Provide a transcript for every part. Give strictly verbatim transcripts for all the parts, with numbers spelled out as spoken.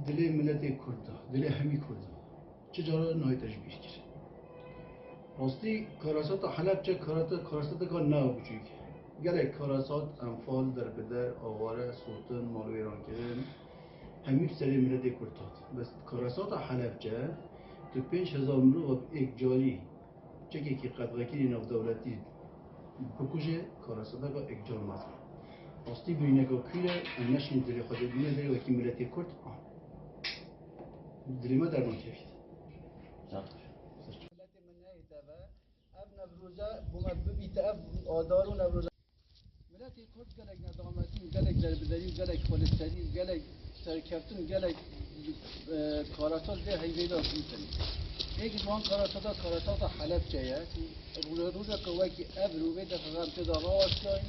Dilê miletê Kurd de, dilê hemî Kurd de. Çi cara nayê tecbîr kir. Rastî, karasata Helebçe, karata-, karasateka ne biçûk. Gelek karasat, enfal, derbider, aware, sotin, malwêrankirin, hemî bi serê miletê Kurd hat. Bes karasata Helebçe, tu pênc hezar mirova bi êkcarî, çekekî qedxekirî navdewletî bikuje, karasateka êkcar mezin. Rastî birîneka kûr e, em neşîn dilê xwe de bîne, dilê wekî miletê Kurd, a. Dilê me dernakevît. Miletê min nehête ve, ev Newroze bo me bibîte, ev adar û Newroze. Miletê Kurd gelek nedametî, gelek derbiderî, gelek xwelîserî, gelek serkeftin, gelek, e, karasat vê heyvê de bîtin. Êk ji wan karasata, karasata Helebçe ye. Rû-, rojeke wekî ev rûvê de xexem tê de rawestayî,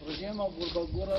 rejêma Gurba Gora